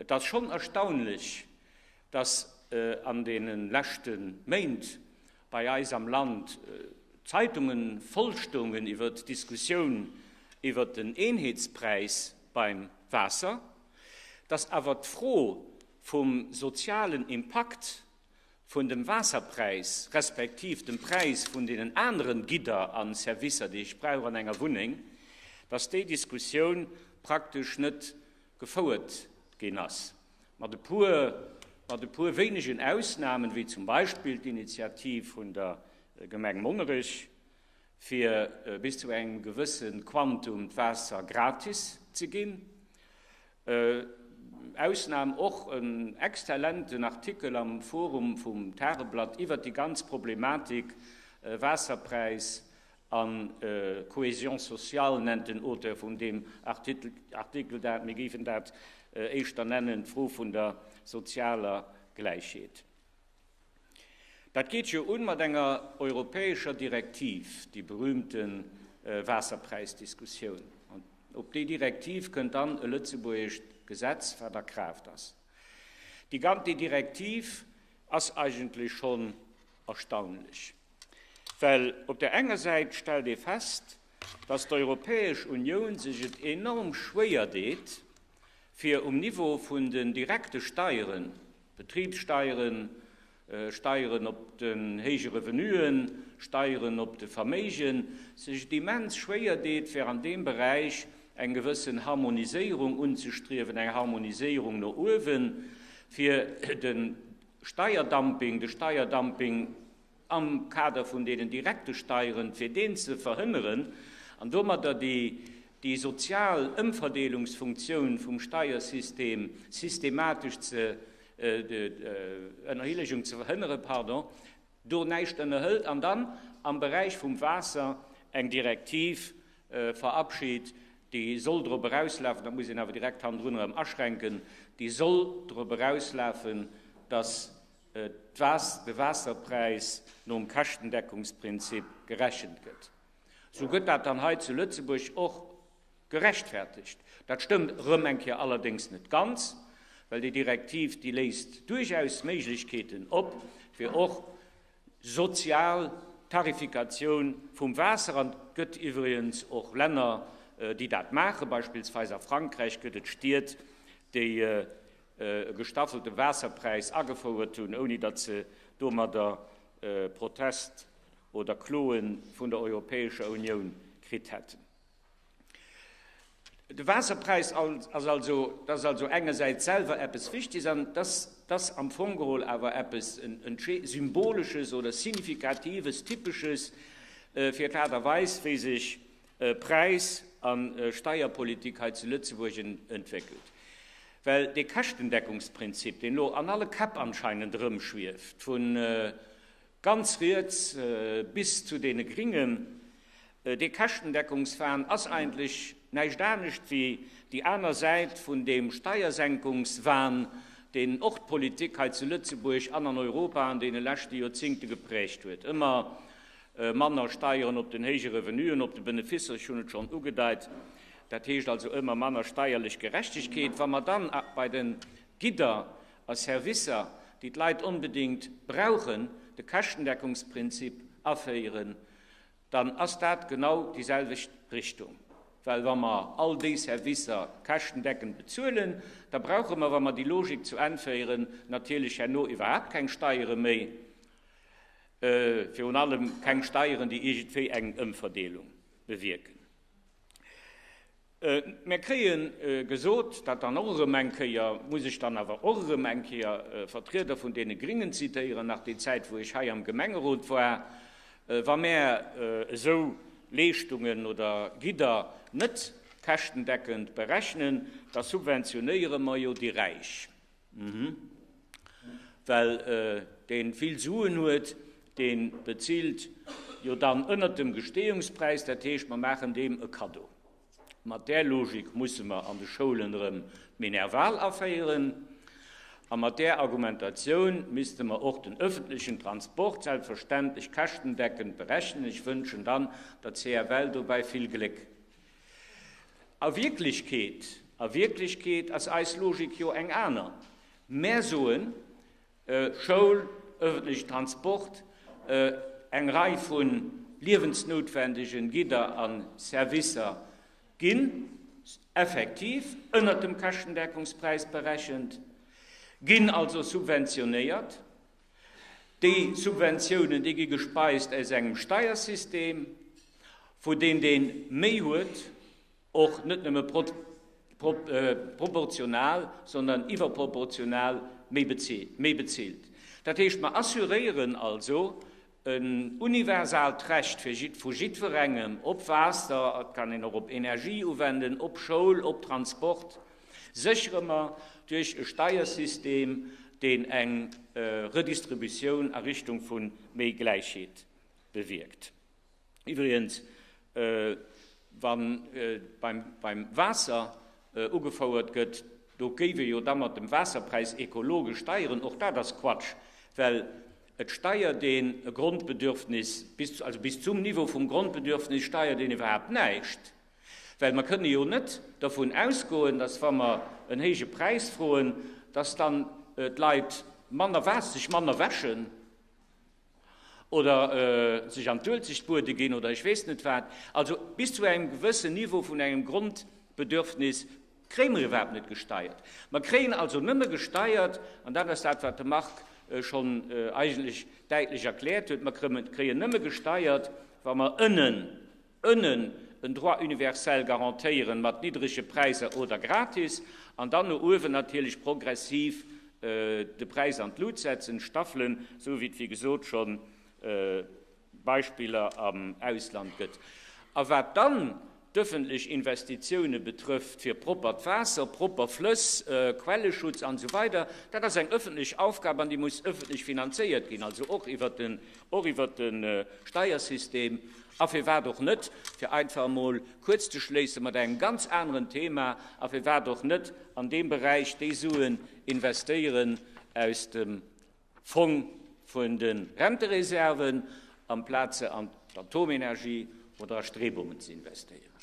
Et ass schonn erstaunlech, dass an deene leschte Méint bei eis am Land d'Zeitunge voll stoungen iwwert d'Diskussioun iwwert den Eenheetspräis beim Waasser, dass awer d'Fro vum sozialen Impakt vun dem Waasserpräis respektiv dem Präis vun deenen aneren Gidder a Servicer, déi ech brauch an enger Wunneng, dass déi Diskussioun praktesch net gefouert ginn ass, mat e puer, mat e puer wéinegen Ausnahmen, wéi zum Beispill d'Initiativ vun der Gemeng Monnerech, fir bis zu engem gewësse Quantum d'Waasser gratis ze ginn. Ausnam och en exzellenten Artikel am Forum vum Tageblatt iwwert déi ganz Problematik Waasserpräis a Cohésion sociale nennt den Auteur vun deem Artikel dat. Mir géifen dat éischter nennen d'Fro vun der sozialer Gläichheet. Dat geet jo un mat enger europäescher Direktiv, déi berühmte Waasserpräisdiskussioun. An op déi Direktiv kënnt dann e lëtzebuergescht Gesetz, wat a Kraaft ass. Déi gan déi Direktiv ass eigentlech schonn erstaunlech, well op där enger Säit stellt ee fest, dass d'Europäesch Unioun sech et enorm schwéier deet, fir um Niveau vun den direkte Steieren, Betribssteieren, Steieren op den héije Revenuen, Steieren op de Verméigen, sech et immens schwéier deet, fir an deem Beräich eng gewëssen Harmoniséierung unzestriewen, eng Harmoniséierung no uewen, fir de Steierdumping, de Steierdumping am Kader vun deenen direkte Steieren, fir deen ze verhënneren an domadder déi, déi sozial Ëmverdeelungsfunktioun vum Steiersystem systematesch ze, Ënnerhielegung ze verhënneren, pardon, do näischt ënnerhëlt an dann am Beräich vum Waasser eng Direktiv verabschit, déi soll drop erauslafen, dat muss een awer direkt hannendrun erëm aschränken, déi soll drop erauslafen, dass de Waasserpräis nom Käschtendeckungsprinzip gerechent gëtt. Sou gëtt dat dann hei zu Lëtzebuerg och gerechtfertegt. Dat stëmmt erëm eng Kéier allerdéngs net ganz, well déi Direktiv, déi léisst duerchaus Méiglechkeeten op, fir och sozial Tarifikatioun vum Waasser, an et gëtt iwwregens och Länner, déi dat maachen, beispillsweis a Frankräich gëtt et Stied, déi e gestaffelte Waasserpräis agefouert hunn, ouni datt se domadder Protest oder Kloe vun der Europäescher Unioun kritt hätten. De Waasserpräis ass also, dat ass also engersäits selwer eppes Wichtiges an dat ass am Fong geholl awer eppes Symbolesches oder Signifikatives, Typesches fir d'Aart a Weis, wéi sech Präis a Steierpolitik hei zu Lëtzebuerg entwéckelt. Well dee Käschtendeckungsprinzip, deen elo an alle Käpp anscheinend erëmschwieft, vu ganz riets bis zu deene Gringen, dee Käschtendeckungswahn ass eigentlech näischt anescht wéi déi aner Säit vun deem Steiersenkungswahn, deen och d'Politik hei zu Lëtzebuerg an an Europa an deene leschte Joerzingte geprägt huet. Ëmmer Manner Steieren op den héije Revenuen, op de Benefisser, ech hunn et schonn ugedeit, dat heescht also ëmmer manner steierlech Gerechtegkeet. Wa mer dann bei de Gidder a Servicer, déi d'Leit onbedéngt brauchen, de Käschtendeckungsprinzip aféieren, dann ass dat genau déi selwecht Richtung. Well wa mer all déi Servicer käschtendeckend bezuelen, da brauche mer, wa mer déi Logik zu Enn féieren, natierlech herno iwwerhaapt keng Steiere méi. Virun allem keng Steieren, déi iergendwéi eng Ëmverdeelung bewierken. Mir kréie gesot, dat dann och erëm eng Kéier, muss ech dann awer och erëm eng Kéier Vertrieder vun deene Gringen zitéieren, nach déi Zäit wou ech hei am Gemengerot war, wa mär esou Leeschtungen oder Gidder net käschtendeckend berechnen, da subventionéiere mer jo déi Räich. Mhm. Well deen vill Suen huet, deen bezilt jo dann ënnert dem Gestehungspräis, dat heescht mer maachen deem e Cadeau. Mat där Logik musse mer an de Schoulen erëm d'Minerval aféieren a mat där Argumentatioun misste mer och den öffentlechen Transport selbstverständlech käschtendeckend berechnen. Ech wënschen dann der CFL dobäi vill Gléck. A Wierklechkeet. A Wierklechkeet ass eis Logik jo eng aner. Mär soen, Schoul, ëffentlechen Transport, eng Rei vu liewensnoutwendegen Gidder a Servicer ginn effektiv ënnert dem Käschtendeckungspräis berechent, ginn also subventionéiert. Déi Subventiounen, déi gi gespeist aus engem Steiersystem, wou deen, dee méi huet, och net nëmme proportional, sondern iwwerproportional méi bezilt. Dat heescht, mer assuréieren also en universaalt Recht fir vu jiddwerengem op Waasser, et kann een och op Energie uwenden, op Schoul, op Transport, séchere mer duerch e Steiersystem, deen eng Redistributioun a Richtung vu méi Gläichheet bewierkt. Iwwregens, wa beim Waasser ugefouert gëtt, do géif ee jo da mat dem Waasserpräis ekologesch steieren, och dat ass Quatsch, well et steiert een e Grondbedürfnis, also bis zum Niveau vum Grondbedürfnis steiert een iwwerhaapt näischt. Well mer kënne jo net dervun ausgoen, dass wa mer en héije Präis froen, dass dann d'Leit manner Waasser, sech manner wäschen. Oder sech an d'Uelzecht buede ginn oder ech weess net wat. Also bis zu engem gewëssen Niveau vun engem Grondbedürfnis kréie mer iwwerhaapt net gesteiert. Mer kréien also nëmme gesteiert, an dat ass dat, wat de Marc schonn eigentlech däitlech erkläert huet, mer kréien nëmme gesteiert, wa mer ënnen Ënnen en Droit universel garantéieren mat niddrege Präisser oder gratis, an dann no uewen natierlech progressiv de Präis an d'Lut setzen, Staffelen, esou wéi et wéi gesot scho Beispiller am Ausland gëtt. A wat dann d'ëffentlech Investitioune betrëfft fir proppert Waasser, propper Flëss, Quelleschutz an esou weider, dat ass eng ëffentlech Aufgab an déi muss ëffentlech finanzéiert ginn, also och iwwert den, och iwwert de Steiersystem. A firwat och net, fir einfach emol kuerz ze schléisse mat engem ganz aneren Thema, a firwat och net an deem Beräich déi Suen investéieren aus dem Fong vun de Rentereserven, amplaz se an d'Atomenergie oder a Streebommen ze investéieren.